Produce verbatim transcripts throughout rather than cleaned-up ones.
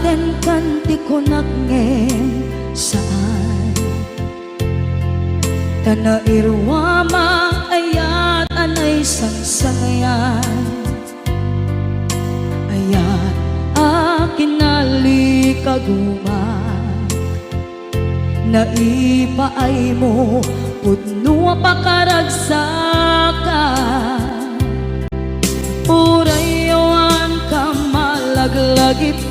Atenkan ti kunak ngem saan. Ta nairuamang ayat a naisangsangayan. Ayat a kinalikagumak. Naipaaymo pudno a pakaragsakan. Uray awan ka, malaglagipka.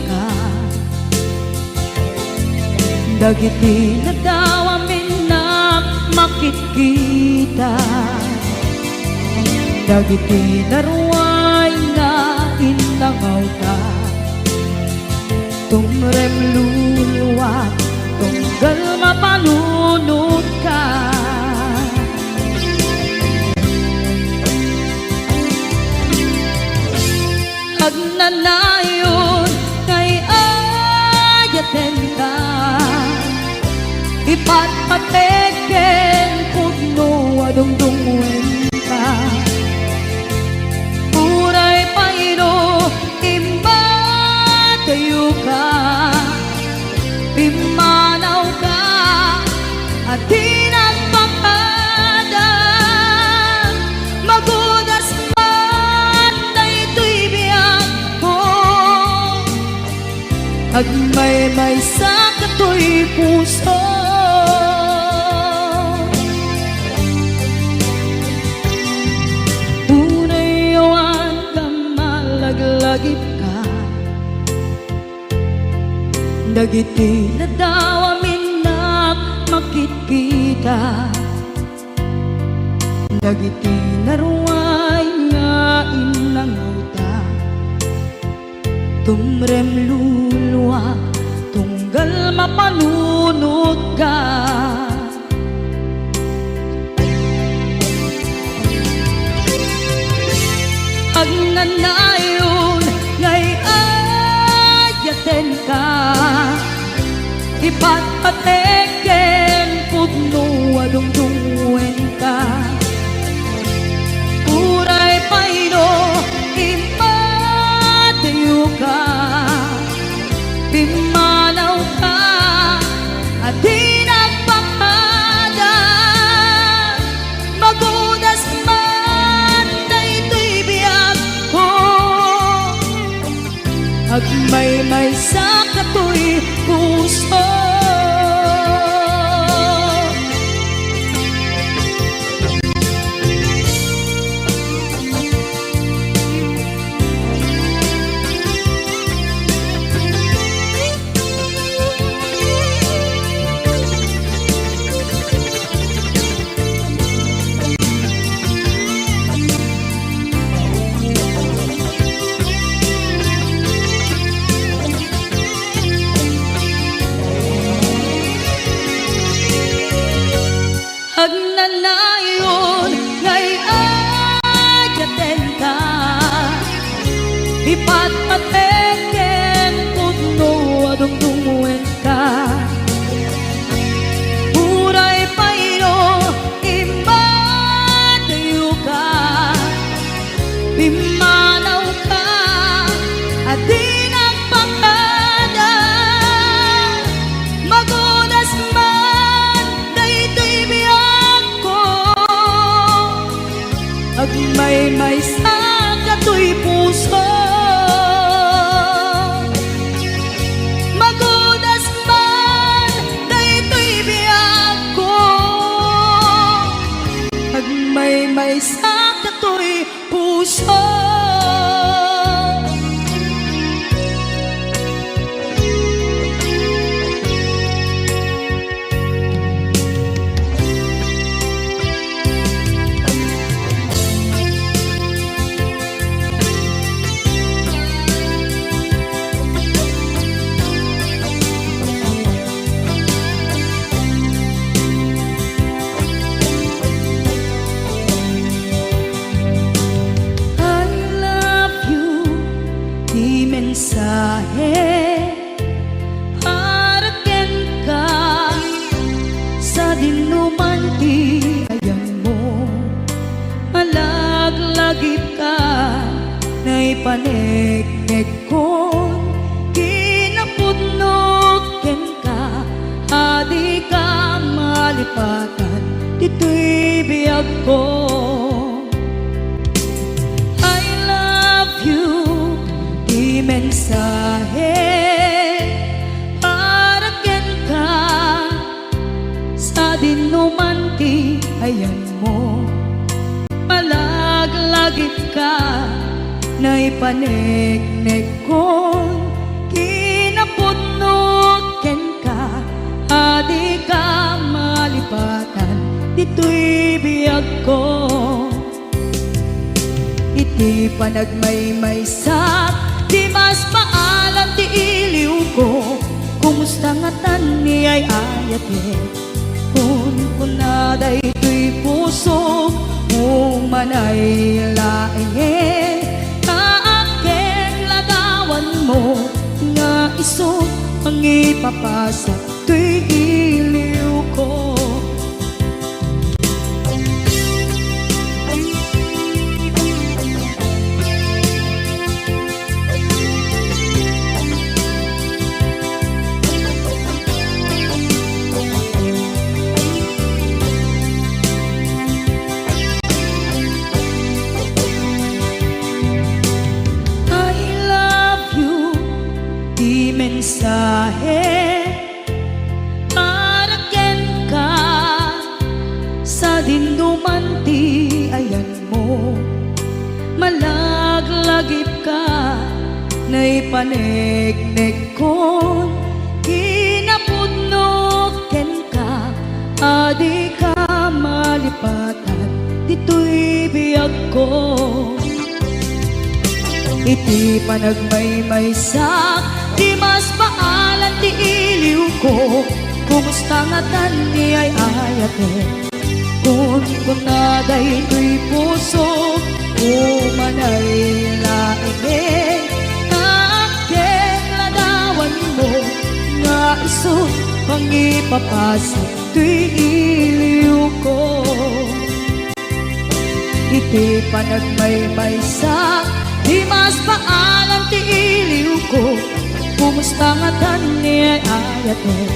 Dagiti nadawam innak makitkita. Dagiti naruay nga innangawta. Tumrem luluak, tunggal mapanunotka. Agnanayon nga ay-ayatenka, ipatpatek ken pudno a dungdungngoenka. Uray pay no immadayoka, pimmanawka a di nagpakada. Magudas man daytoy biagko, agmaymaysa katoy puso. Uray awan ka, malaglagipka. Dagiti nadawam innak makitkita. Dagiti naruay nga innangawta. Tumrem luluak, tunggal mapanunotka. Agnanayon nga ay-ayatenka, ipatpatek ken pudno a dungdungngoenka. Uray pay no immadayoka, pimmanawka a di nagpakada. Magudas man daytoy biagko, agmaymaysa katoy puso. Agnanayon nga ay-ayatenka, ipatpatek ken pudno a dungdungngoenka. Uray pay no immadayoka, pimmanawka a di nagpakada. Magudas man daytoy biagko, agmaymaysa katoy puso. Magudas man daytoy biagko, agmaymaysa katoy puso. I love you, ti mensahe para kenka. Sadinoman ti ayanmo, malaglagipka, naipaneknekkon kinapuso. malipatan ditoy biagko. I love you, ti mensahe para kenka, sadinoman ti ayanmo. Malaglagipka, naipaneknekkon, kinapudno kenka, a dika malipatan ditoy biagko. Iti panagmaymaysak, dimas paalan ti iliwko. Kumusta ngatan ni ay-ayatek? Kunkuna daytoy puso, umanay laengen, ta aket ladawanmo nga isu mangipapasa toy iliwko. I love you, ti mensahe para kenka, sadinoman ti ayanmo. Malaglagipka, naipaneknekkon, kinapudno kenka, a dika malipatan ditoy biagko. Iti panagmaymaysak, dimas paalan ti iliwko. Kumusta ngatan ni ay-ayatek? Kunkuna daytoy puso, umanay laengen, ta aket ladawanmo nga isu mangipapasa toy iliwko. Iti panagmaymaysak, dimas paalan ti iliwko. Kumusta ngatan ni ay-ayatek?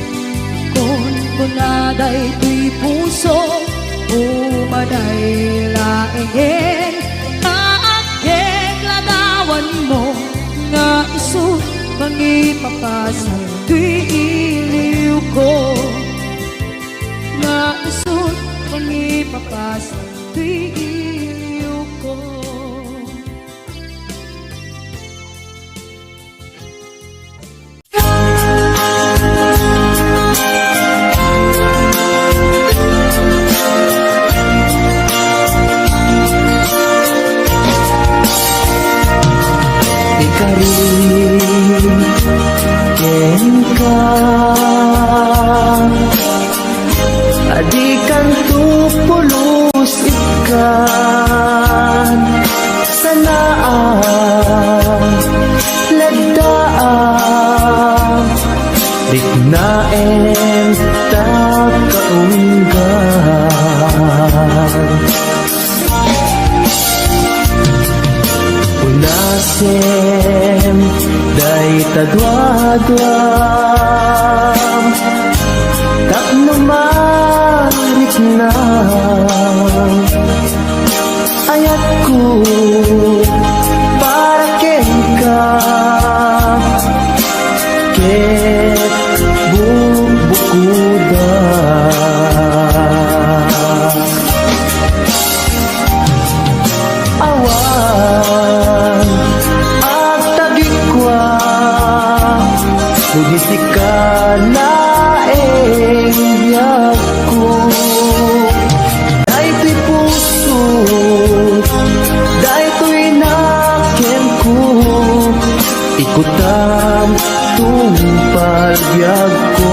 Kunkuna daytoy puso, umanay laengen, ta aket ladawanmo nga isu mangipapasa toy iliwko. Nga isu mangipapasa toy iliwko. Ikarin kenka. Adikan to pulos ikkan sanaam, lagdaam, riknaem ta kaunggan. Unasem dayta duaduam tapno marikna ayatko para kenka ket bukbukoda. Awan agtagikua no di sika laeng biagko. Daytoy puso, daytoy nakenko, ikutam tungpal biagko.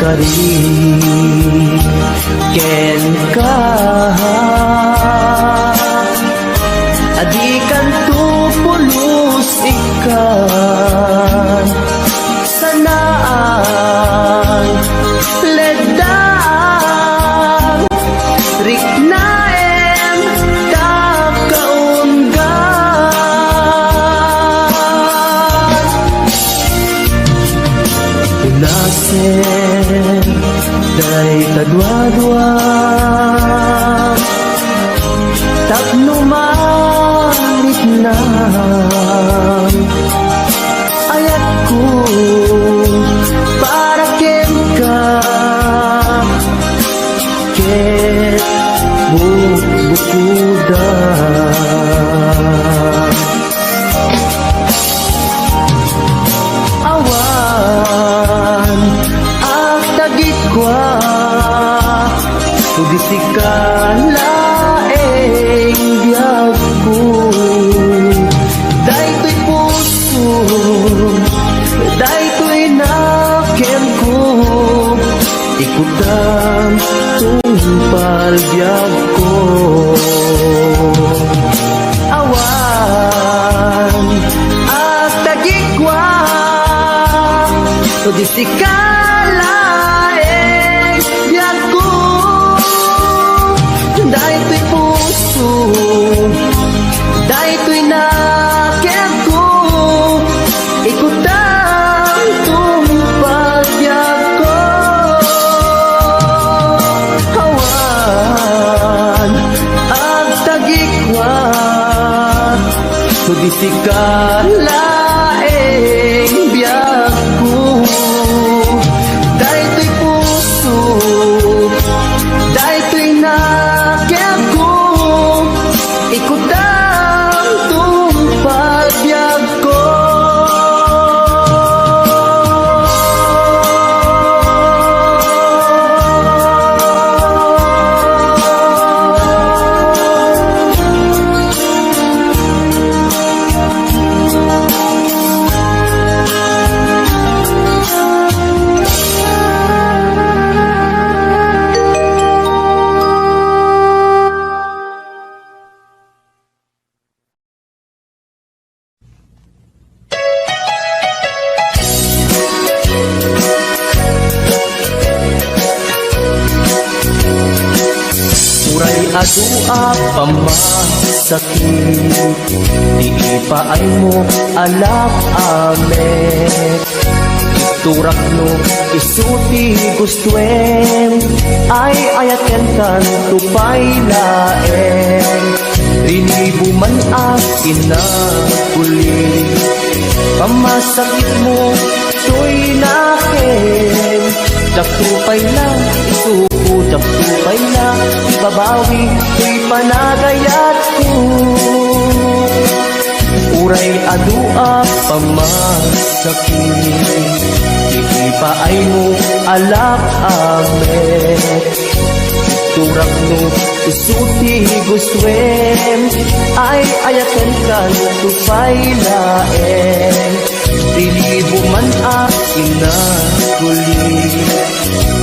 Ikarin Ayatko para kenka, ket bukbukuda. Awan agtagikua, no di sika laeng biagko. Daytoy puso, daytoy nakemko, ikutam tungpal biagko. Awan agtagikua, no di sika laeng biagko. Daytoy puso, daytoy nakemko, ikutam tungpal biagko. Awan agtagikua, no di sika laeng biagko. Daytoy puso, daytoy nakemko, ikutam tungpal biagko. Uray adu a pamasakit, ti ipaaymo a lak-amek. Turakno isu ti gustoem, ay-ayatenkanto pay laeng. Rinibo man a kinaguli, pamasakitmo toy nakem. Diakto pay la isuko, diakto pay la ibabawi toy panagayatko. Uray adu a pamasakit, ti ipaaymo a lak-amek. Turakno isu ti gustoem, ay-ayatenkanto pay laeng. Rinibo man a kinaguli,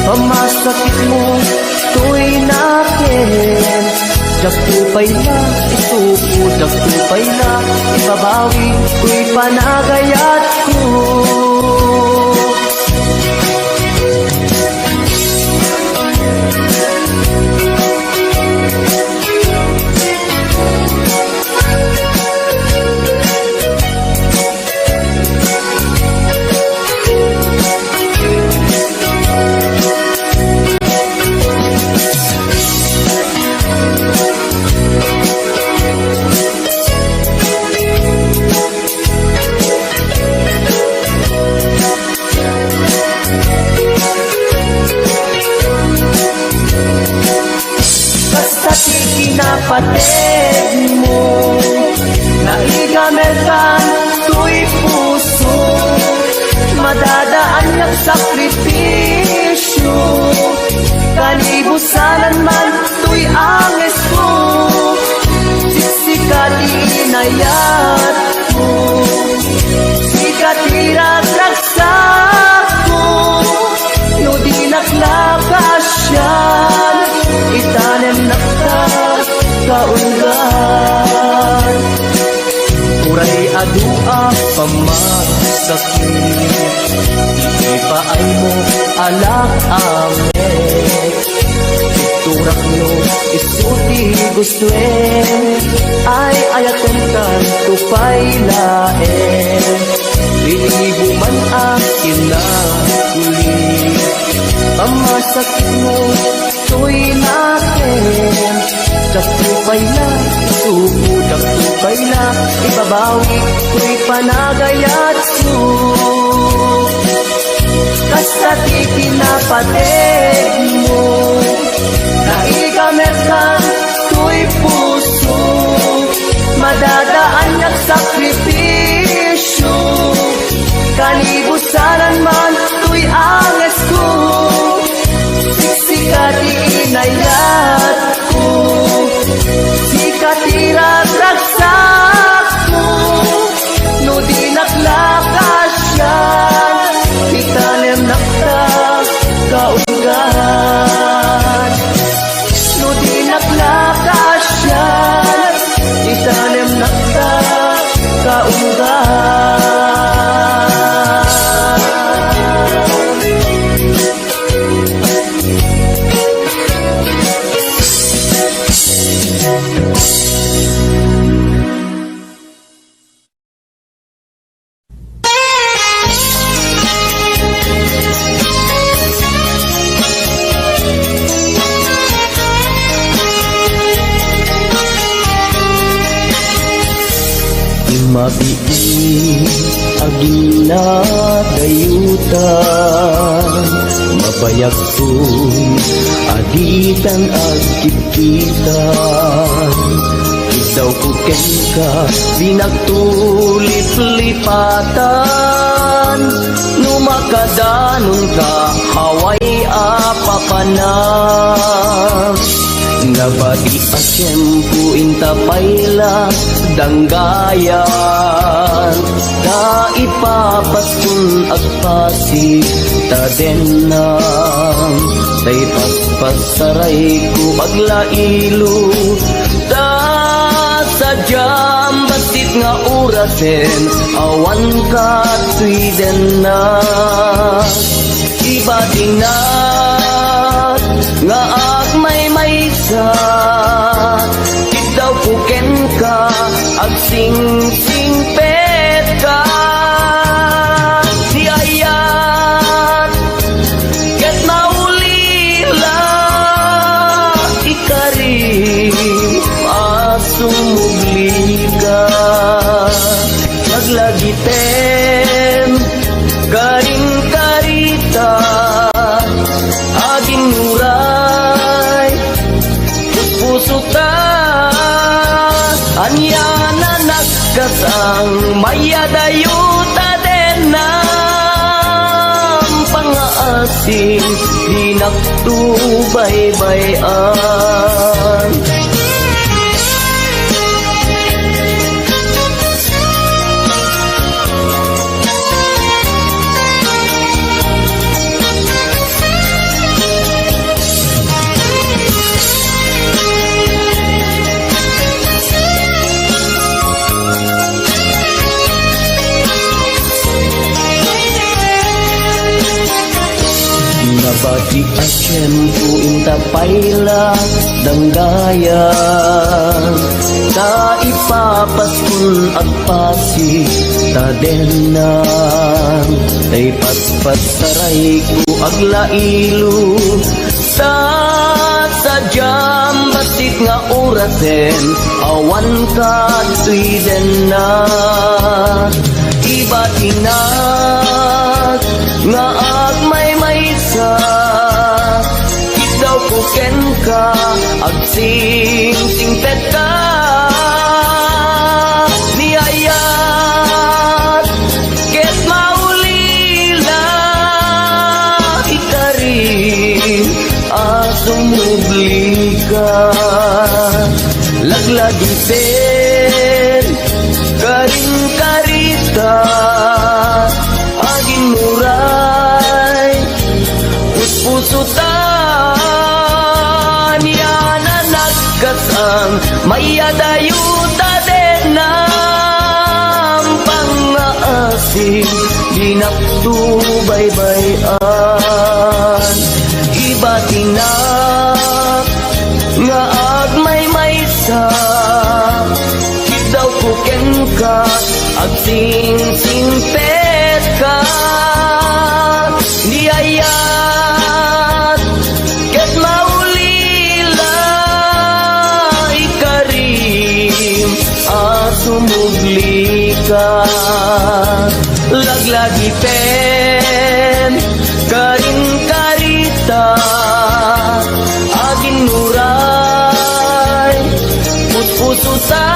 pamasakitmo toy nakem. Diakto pay la isuko, diakto pay la ibabawi toy panagayatko. Basta ti kinapateg mo, naigamelkan toy puso. Madadaannak sakripisyo, kanibusanan man toy angesko. Siksika ti inayatko, sika ti ragrag Sako, no dinak la kaasian, itanemnak ta kaunggan. Uray adu a pamasakit, ipaaymo a lak-amek. Turakno isu ti gustoem, ay-ayatenkanto pay laeng. Rinibo man a kinaguli, pamasakitmo toy nakem. Diakto pay la isuko, diakto pay la ibabawi. Bawik toy panagayatko, kasta ti kinapateg mo. Naigamekan toy puso, madadaanyak sakripisyo. Kanibusanan man toy angesko, siksika ti inayat ko, sika ti ragragsakko. No dinak la kasian, itanemnak ta kaunggan. No dinak la kasian, itanemnak ta kaunggan. Mabiit a ginadayutan, mabayagton a ditan agkitkitan. Iddawko kenka, dinakto liplipatan. No makadanonka, awan a papanak. Nabati a tiempo inta pay la danggayan, ta ipapaskon agpasi ta dennang, ta ipaspas sarayko aglailo, ta sadiam bassit nga orasen awan katoy dennak. Ibatinak nga agmaymaysa, iddawko kenka, agsingsingpetka. Ti ayat ket maulila, ikarim a sumublika. Aglagipem, karin karita, agimmuray, puspuso ta, ania na nagkasang, mayadayo ta dennang pangaasim, dinakto baybay-an. Nabati a tiempo inta pay la danggayan, ta ipapaskon agpasi ta dennang, ta ipaspas sarayko aglailo, ta sadiam bassit nga orasen awan katoy dennak. Ibatinak nga agmaymaysa, iddawko kenka, agsingsingpetka. Ni ayat ket maulila, ikarim a sumublika. Laglagipem, karin karita, agimmuray, puspuso ta, ania na nagkasang, mayadayo ta dennang pangaasim, dinakto baybay-an. Ibatinak nga agmaymaysa, iddawko kenka, agsingsingpetka. Ni ayat ket maulila, ikarim a Sumuglika, laglagipem, karin karita, aginnuray, puspusuta,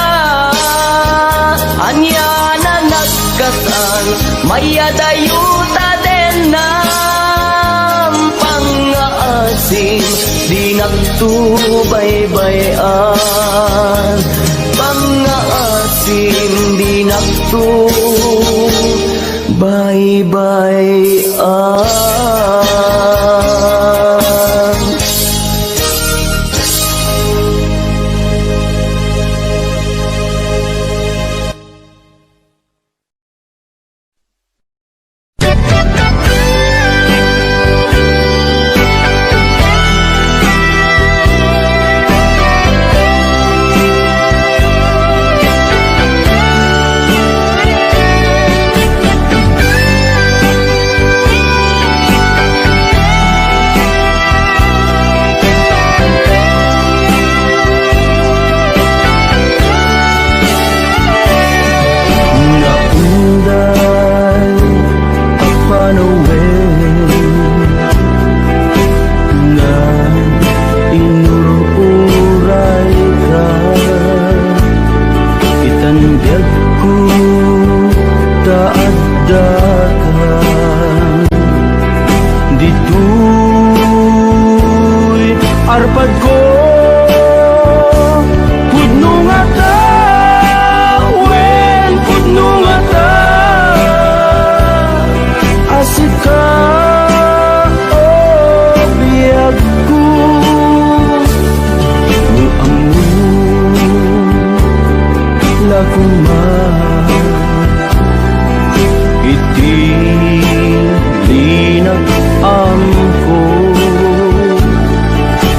ania na nagkasan, mayadayuta dennam, pangngaasim, dinakto baybay-an, pangngaasim, dinakto baybay-an. Naunday a panawen nga inur-urayka, itan biagko ta addaka. Ditoy arpadko, pudno ngata, wen pudno ngata, a sika, o biagko, no ammo la koma. Iti linak-amko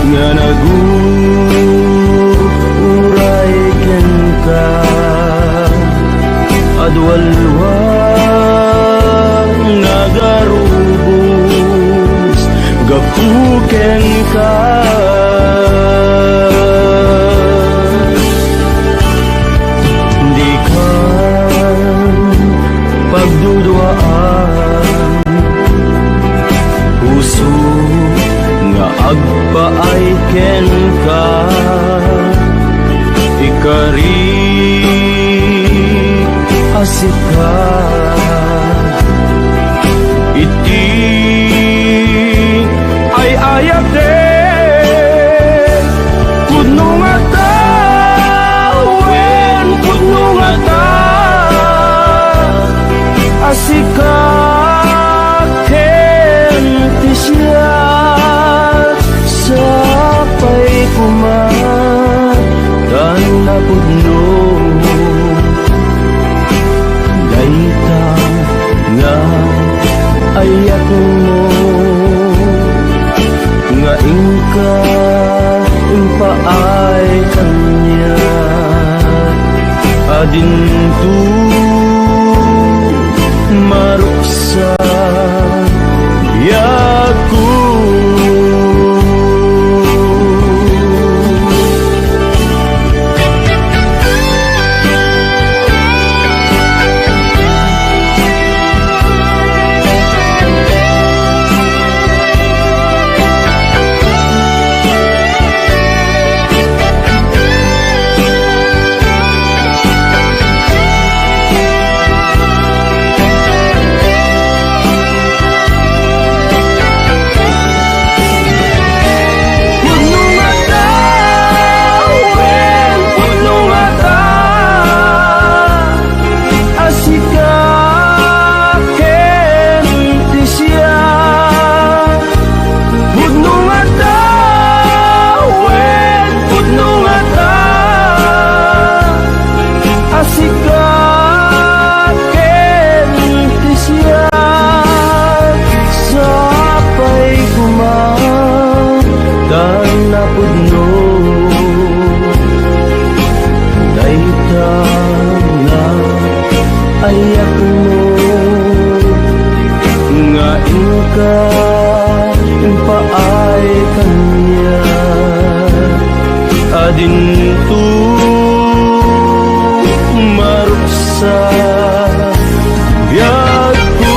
nga nagur-uray kenka, adualwa nga agarubos gapu kenka. Dika pagduduaan, puso nga agpaay kenka, ikari a sika. Iti ay-ayatek, pudno ngata, wen pudno ngata, a sika ken ti siak, sapay koma, ta napudno dayta nga ayatmo, nga inka impaay kaniak a dinto maruksa biagko. Pudno ngata, wen pudno ngata, a sika ken ti siak. Pudno ngata, wen pudno ngata, a sika ken ti siak, sapay koma, ta napudno dayta nga ayatmo, nga inka impaay kaniak a dinto biagko.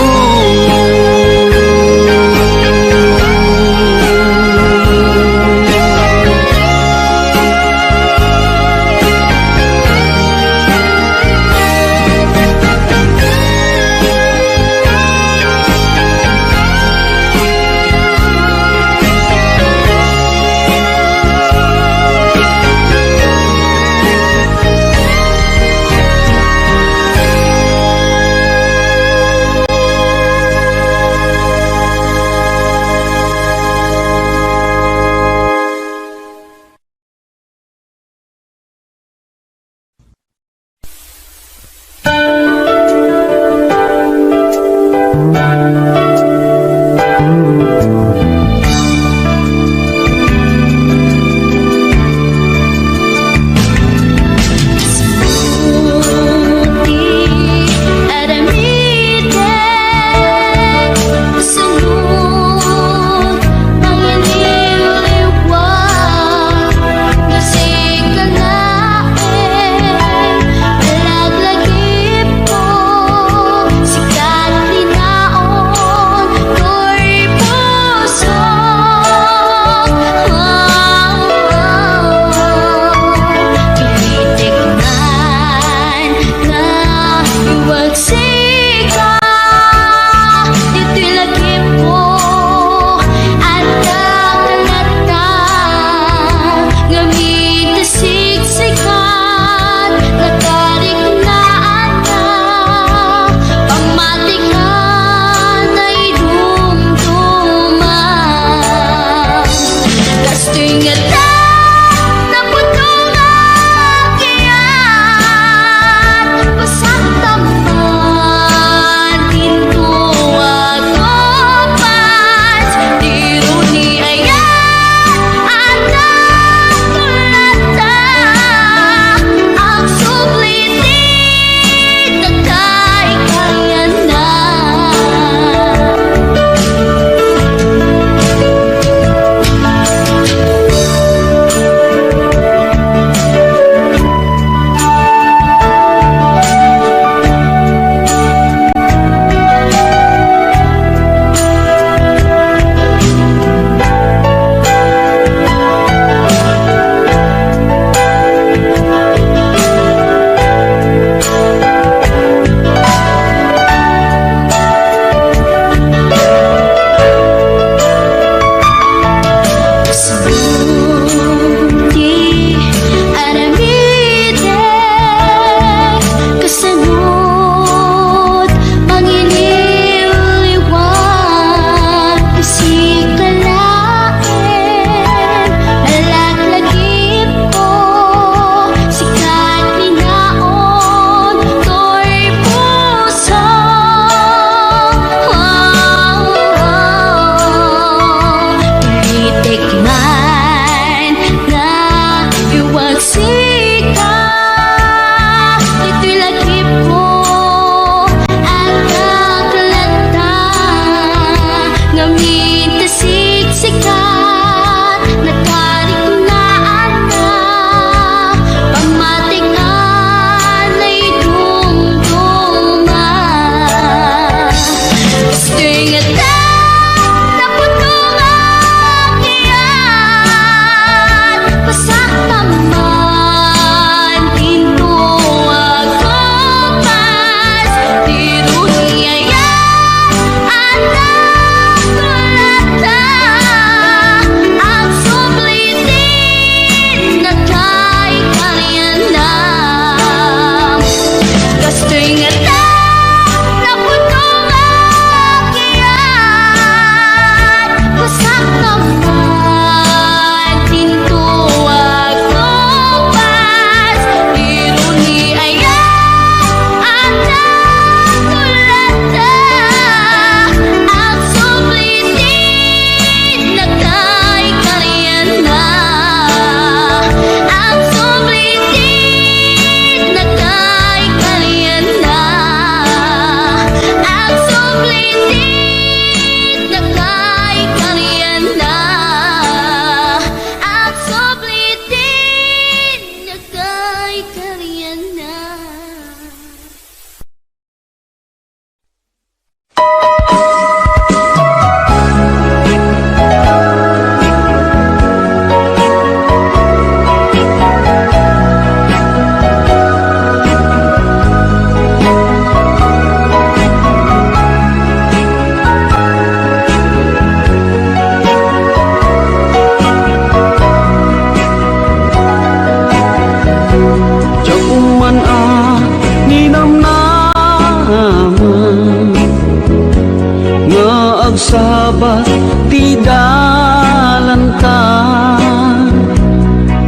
Sabat ti dalanta,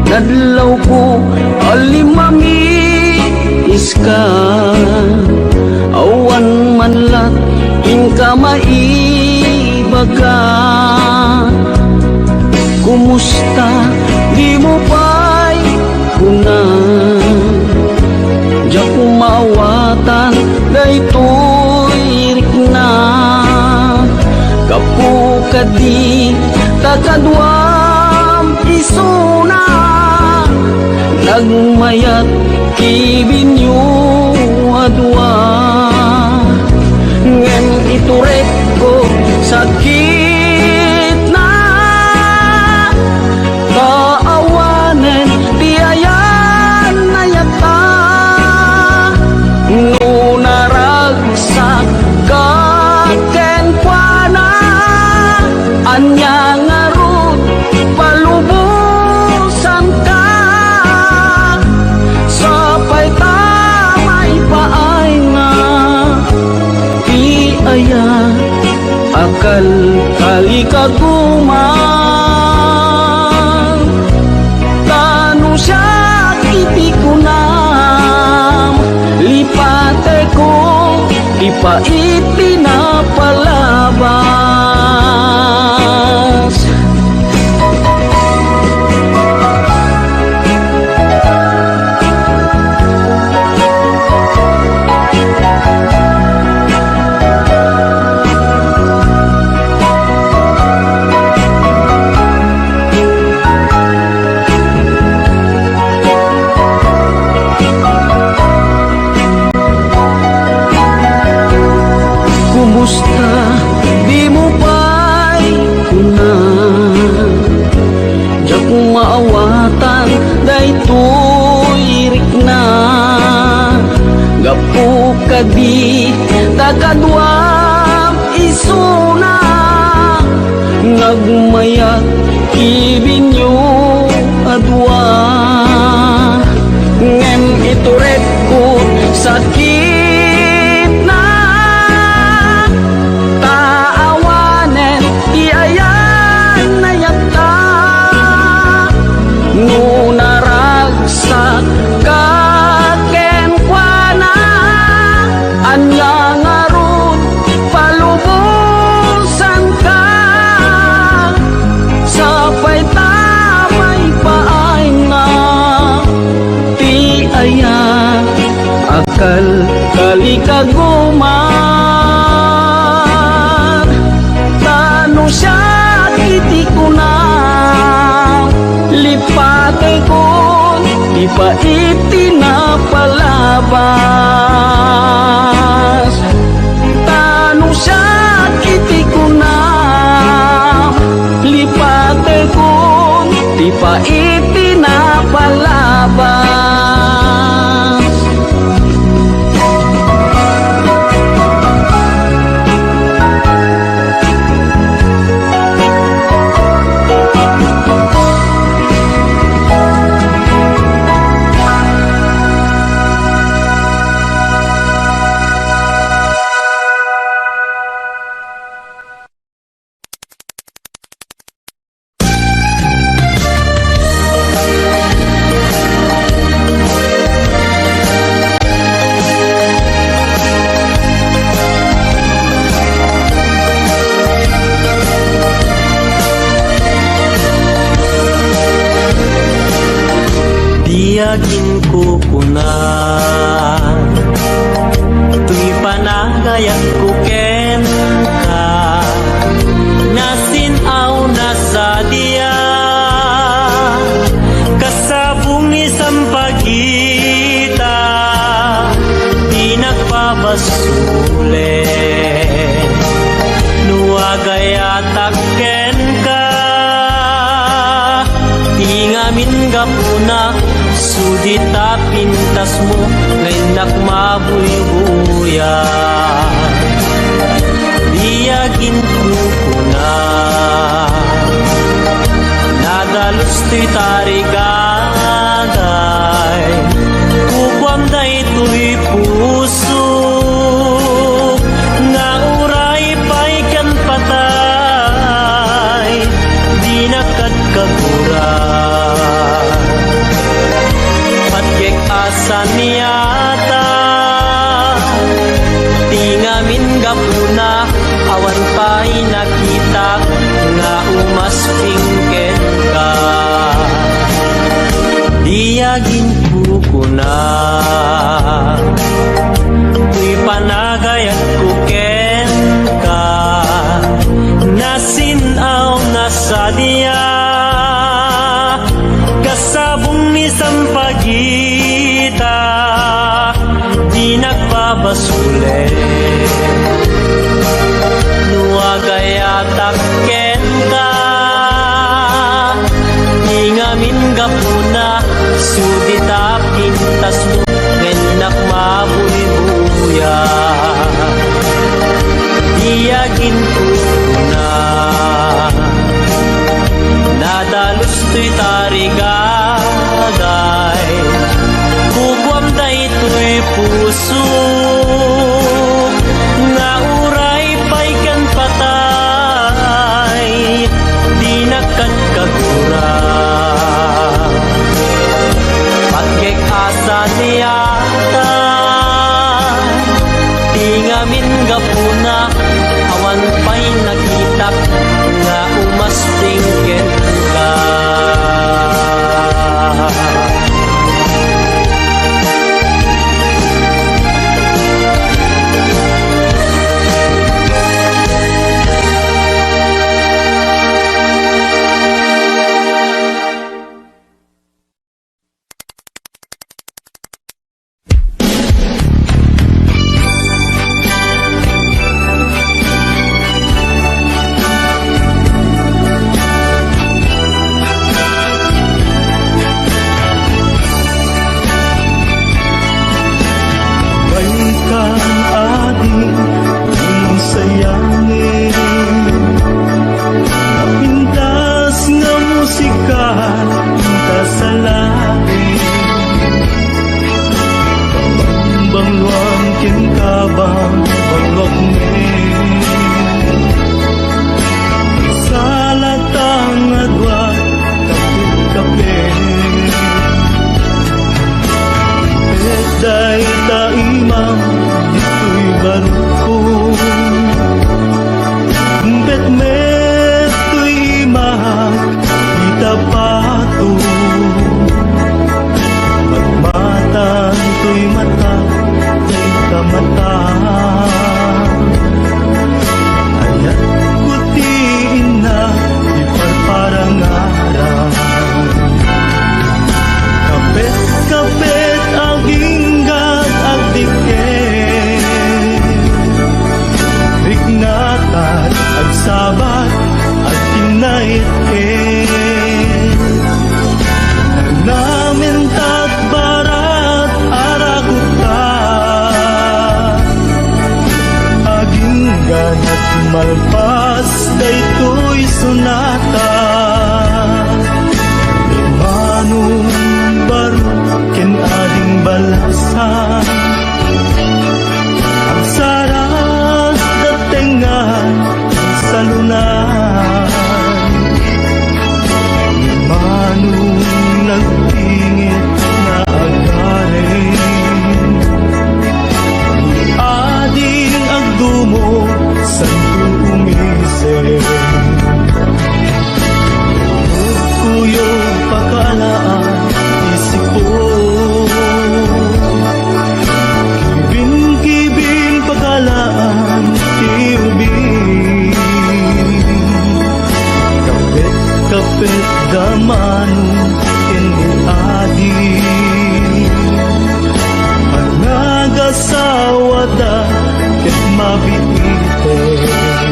nadlawko a limmamiska, awan man lat inka maibaga. Kumusta? Dimo pay kuna. Diak maawatan daytoy rikna. Gapu kadi ta kaduam isuna, nagmayat ti binyo a dua. Ngem iturekko sakitna, ta awanen ti ayan-ayatta. No naragsak ka kenkuana, ania ngarud palubosanka? Sapay ta maipaayna ti aya a kalkalikaguman. Ta no siak iti kunam, lipatekon ti pait ti napalabas. Kumusta? Dimo pay kuna. Diak maawatan daytoy rikna. Gapu kadi ta kaduam isuna, nagmayat ti binyo a dua. Ngem iturekko sakitna, ta awanen ti ayan-ayatta. No naragsak ka kenkuana, ania ngarud palubosanka? Sapay ta maipaayna ti aya a kalkalikaguman. Ta no siak iti kunam, lipatekon ti pait ti napalabas. Ta no siak iti kunam, lipatekon ti pait ti napalabas. Diak inkukuna toy panagayatko kenka, nasin-awna sadiay, kasabong ni sampagita, dinak pabasolen no agayatak kenka. Ti ngamin gapuna, sudi ta pintasmo nga innak mabuybuyan. Diak inkukuna, nadalus toy tarigagay, kukuam daytoy puso nga uray pay ken patay. Pingkenka, di aginkukuna, toy panagayatko kenka, nasin-aw na sadia, kasabong ni sampagita, di nagpabasule. No agayatak kenka, di ngamin gapuna, sudita pintasmo, ngem nak mabuybuya. Di aginkukuna, nadalus toy tarigagay, kukuam daytoy puso, nga uray pay ken patay, di nagkagkagura. Patgek a sadiata, ti ngamin gapuna, awan pay nakitak nga umasping kenka. Baykang adi, inusayangi, napintas nga musika, inta sa langit. Bangluan kenka, bangluak met. Salata nga dua, kapit-kapit. Petday ta imam, ditoy barukko. Petmet toy imam, ita pato. Matmatan toy mata, ita mata. Ayatko ti inna, ti parparangaran. Kapet-kapet, agingga, agdiket. Riknatan, agsabat, agkinnaitket. Namentat barat, arakota. Agingga nagmalpas daytoy sonata. Manong barok ken ading balasan. Agsarag da tengnga salunay. Manong nagtingit nga agaring. Ading agdumog, santo umisip. Kuyog pakaalaan ti sipon. Kibin-kibin pakaalaan ti ubing. Kapet-kapet da Manong ken ni Adi. Panagasawa da ket mabiiten.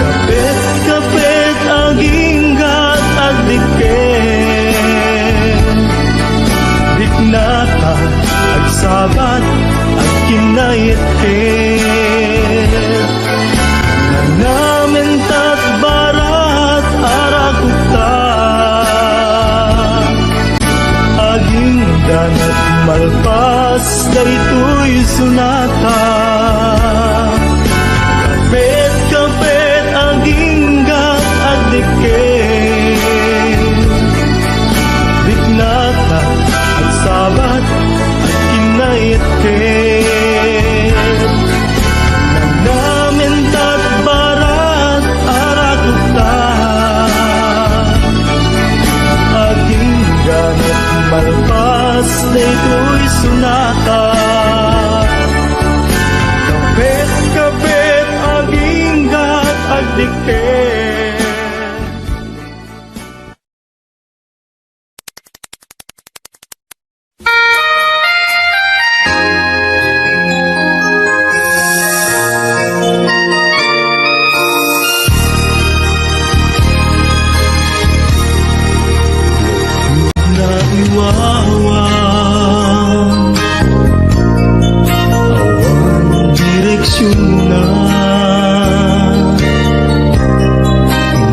Kapet-kapet, agingga, agdiket. Riknatan, agsabat, agkinnaitket. Namentat barat, arakota. Agingga nagmalpas daytoy sonata. Kapet-kapet, agingga, agdiket. Riknatan, agsabat, agkinnaitket. Namentat barat, arakota.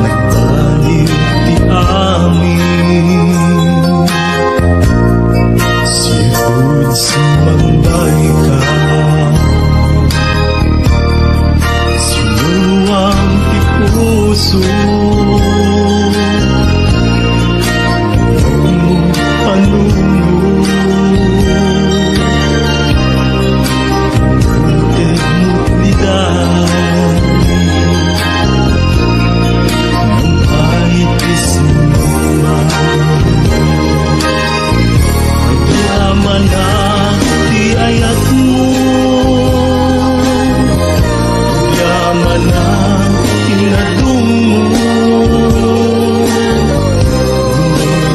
Nagbaliw ti amin. Sipud sumangbayka. Sinuluam ti puso. Panunot. Agyamanak ti ayatmo. Agyamanak ti nadummo.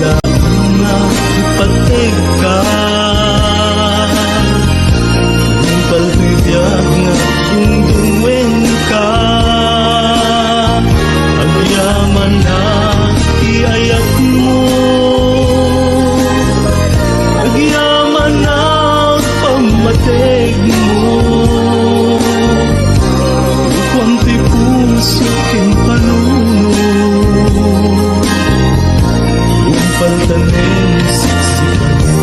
Nga ipategka, nungpal ti biag nga agdungdungngoenka. Agyamanak ti ayatmo, agyamanak pammategmo. Kuam ti puso ken panunot. Nungpal tanem siksikayo.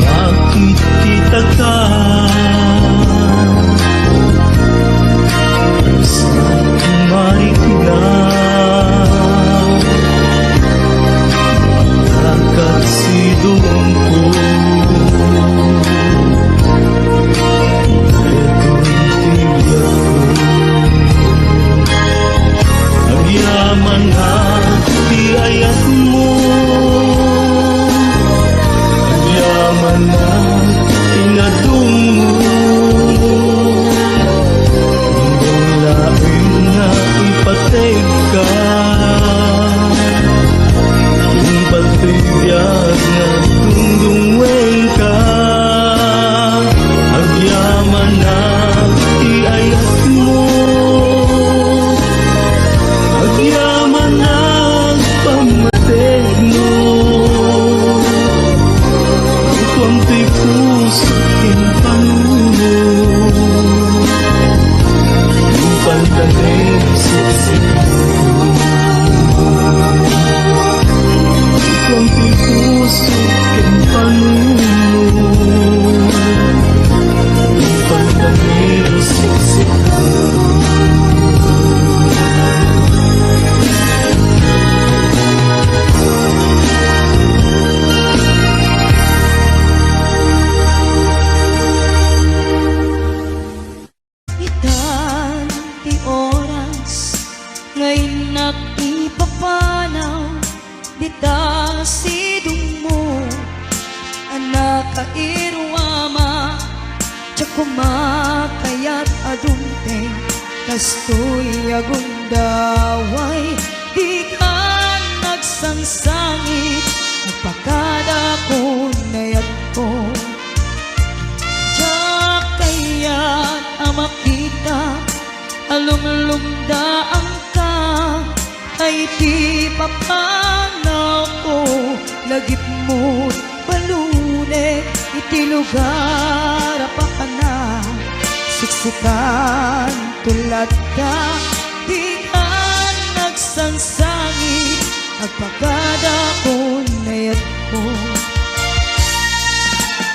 Nakititaka sa marikna, nakaksidongko. Agyamanak ti ayatmo. Agyamanak ti nadummo. Imbag laeng nga ipategka. Nungpal ti biag nga agdungdungngoenka. Agyamanak ti ayatmo. Agyamanak pammategmo. Kuam ti puso ken panunot. Nungpal tanem siksikayo. Kuam ti puso ken panunot. Nungpal tanem siksikayo. Itan ti oras nga innak ipapanaw dita sidongmo a nakairuama, diak koma kayat a dumteng kastoy a gundaway. Dika nagsangsangit, agpakada kun nayatko. Diak kayat a makita a lumlumdaanka, ay ti papanawko, lagipmo balunek iti lugar a pakana. Siksikan to latta, dika nagsangsangit, agpakada kun nayatko.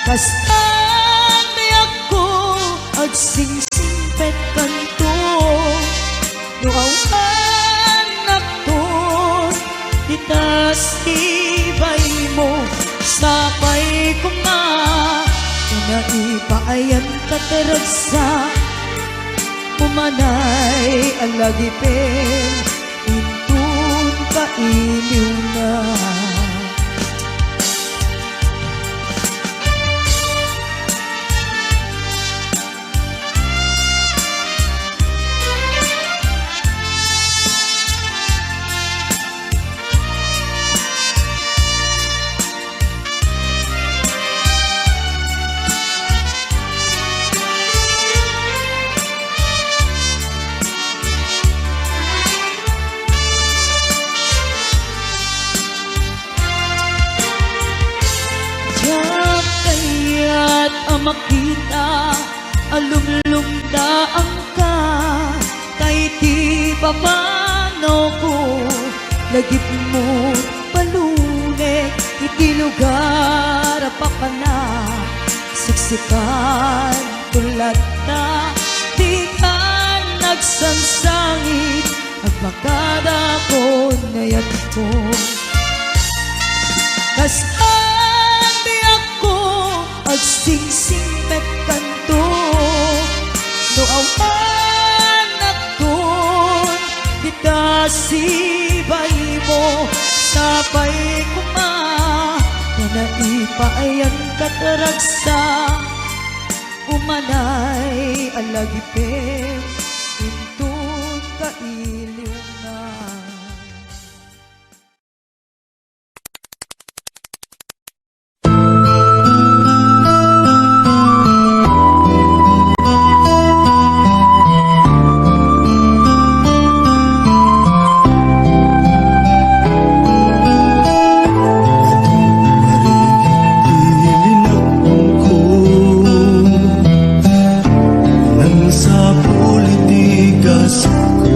Kasta nayatko, agsingsingpetkanto. No awan nakton, ditas ti baymo, sapay koma, ta naipaayanta ti ragsak, umanay a lagipen, inton kailiwna. Makita a lumlumdaanka, tay ti papanawko, lagipmo palunek iti lugar a papanak. Siksikan ko latta, dikan agsangsangit, agpakadakon nga yatko. Kas-an biagko, agsingsingpetkanto, no awan agton dita sibaimo, sapay koma ta naipaaykan ket ragsak, umanay a lagipem inton kailiwngan. Adu marin ti linangko, nangsapul iti gasatko.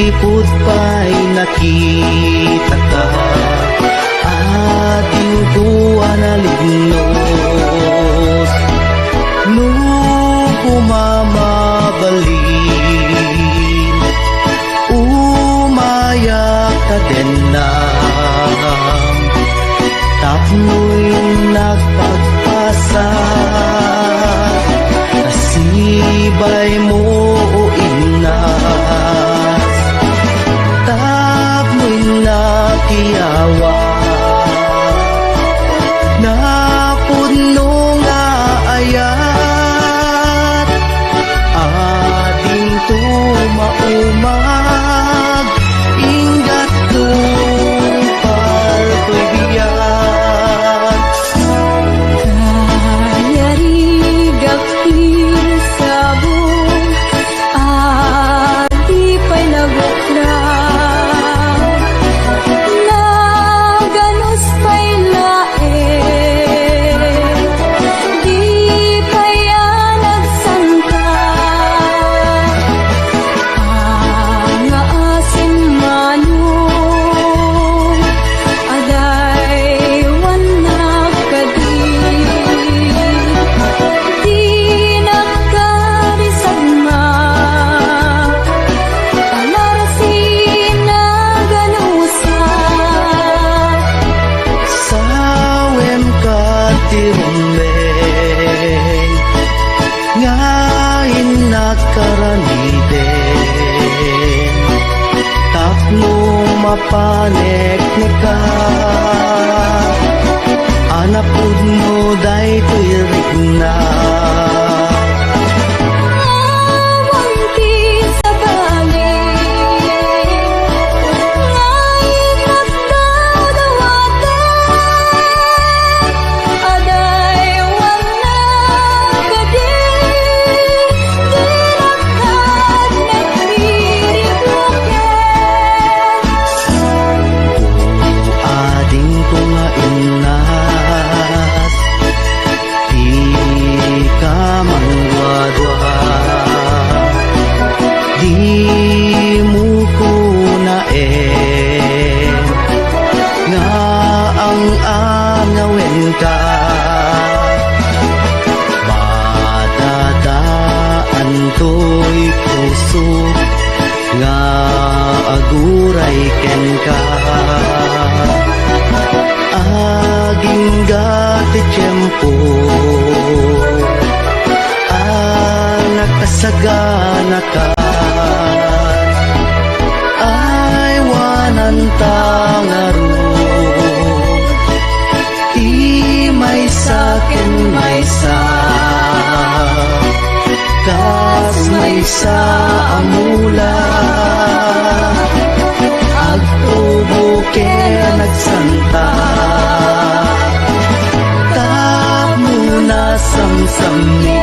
Manipud pay nakitaka, adingko a nalinnos. No kumamabalin, umayak kadennam. Tapno innak pagpasa, nasibay mo o innas. Tapno innak iyawa, napudno nga ayat. Adingto maumag, inggatto paltoy biag. Kayarigak ti sabong, a di pay nagukra. Naganus pay laeng, di pay a nagsanta. Nga asin manong, adaywannak kadi. Dinak kadi sagma, alarasi naganusa. Sawem ka ti rumbeng nga innak aramiden, tapno mapanekneka, a napudno daytoy rikna. Awan ti sabali, nga innak dawdawaten, adaywannak kadi, dinak kad nagriribuken. Adingko nga innas, dika mangwadwa. Dimo kunaen nga ang-angawenka. Madadaantoy puso nga aguray kenka. Agingga ti tiempo a nakasaganaka. Aywananta ngarud ti maysa ken maysa, kas maysa a mula, agtubo ken agsanta, tapno nasamsammi,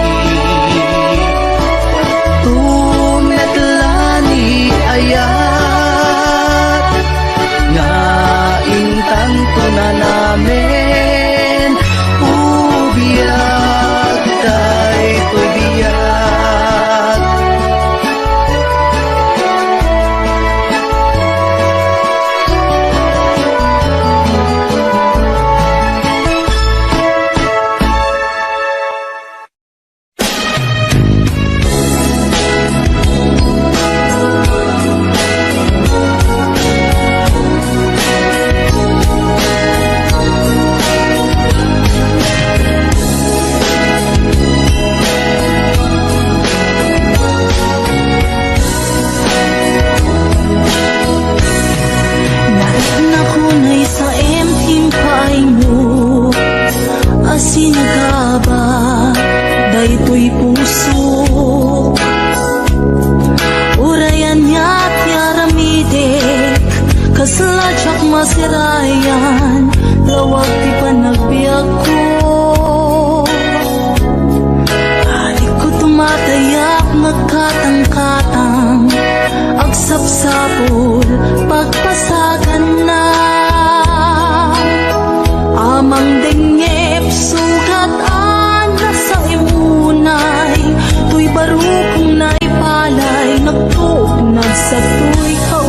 tumetla ni ayat. Nga intanto nanamen, ubiag daytoy biag. Naitnako nay sa empty paay mo. Asin nga ba daytoy puso? Uray ania ti aramidek, kasla diak masirayan, lawag ti panagbiagko. Adikko tumatayak, nagkatangkatang, agsapsapul, pagpasaganna. Amang dengngep, sukat a nasaem unay, toy barukong naipalay, nagtuok nagsatoy ka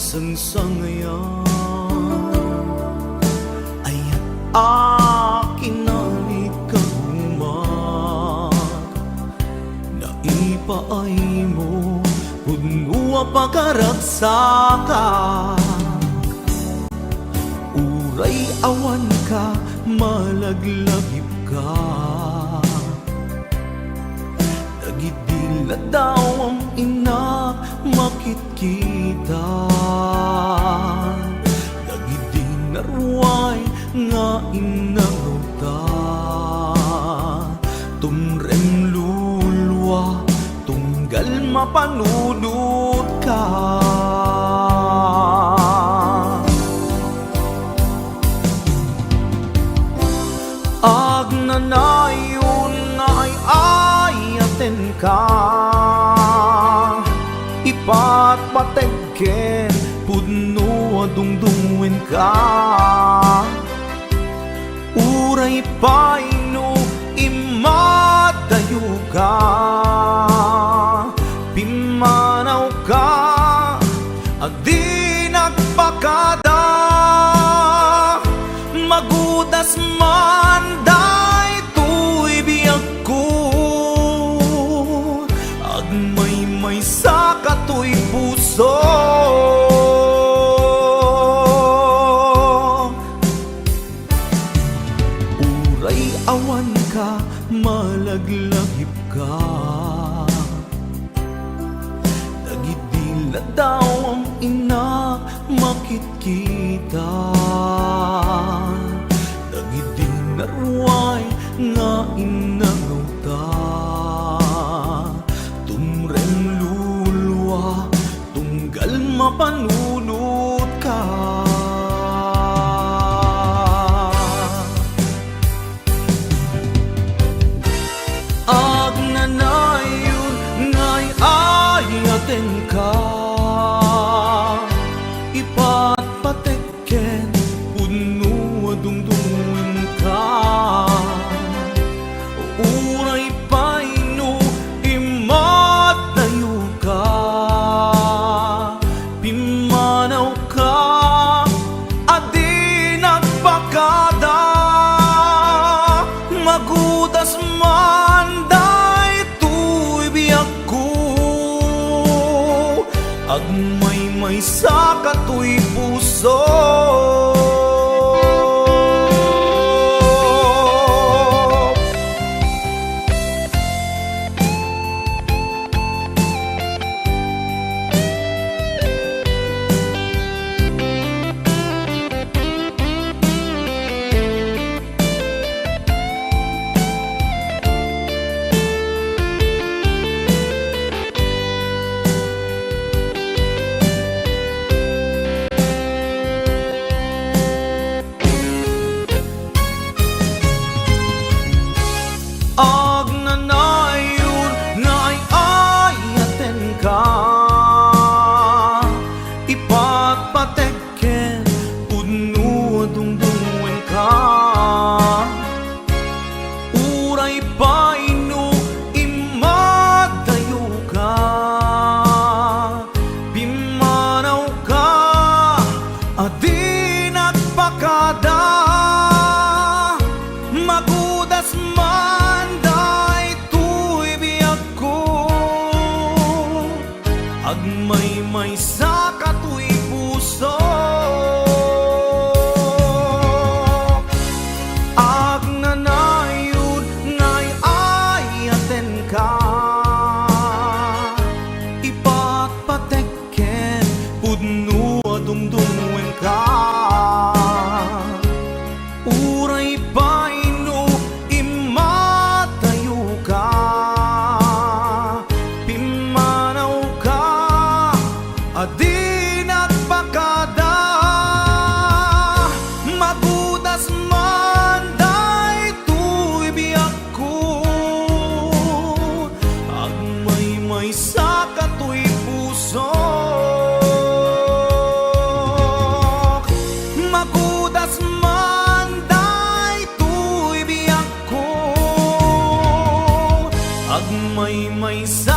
sangsangayan. Ayat a kinalikagumak, naipaaymo, pudno a pakaragsakan. Uray awan ka, malaglagip ka. Dagidi ladawam innak makitkita. Dagidi naruay nga innangawta. Tumrem lulua, tunggal mapanunotka. Agnanayon nga ay-ayatenka, ipatpateg ken pudno a dungdungngoenka. Uray pay no immadayoka, pimmanawka a di nagpakada. Magudas man daytoy biagko, agmaymaysa katoy puso. Uray awan ka, malaglagip ka. Dagidi ladawam innak makitkita. Dagidi naruay nga innangawta. Tumrem lulua, tunggal mapanunotka. Agnanayon nga ay-ayatenka, ipatpatek ken pudno a dungdungngoenka. Uray pay no immadayoka, pimmanawka a di nagpakada. Magudas man daytoy biagko, agmaymaysa katoy puso. Agnanayon nga ay-ayatenka, ipatpatek ken pudno a dungdungngoenka. Uray pay no immadayoka, pimmanawka a di nagpakada. Magudas man daytoy biagko, agmaymaysa katoy puso. Agnanayon nga ay-ayatenka, ipatpatek ken pudno a dungdungngoenka. Uray pay no immadayoka, pimmanawka a di nagpakada. Magudas man daytoy biagko, agmaymaysa katoy pusok. Magudas man daytoy biagko, agmaymaysa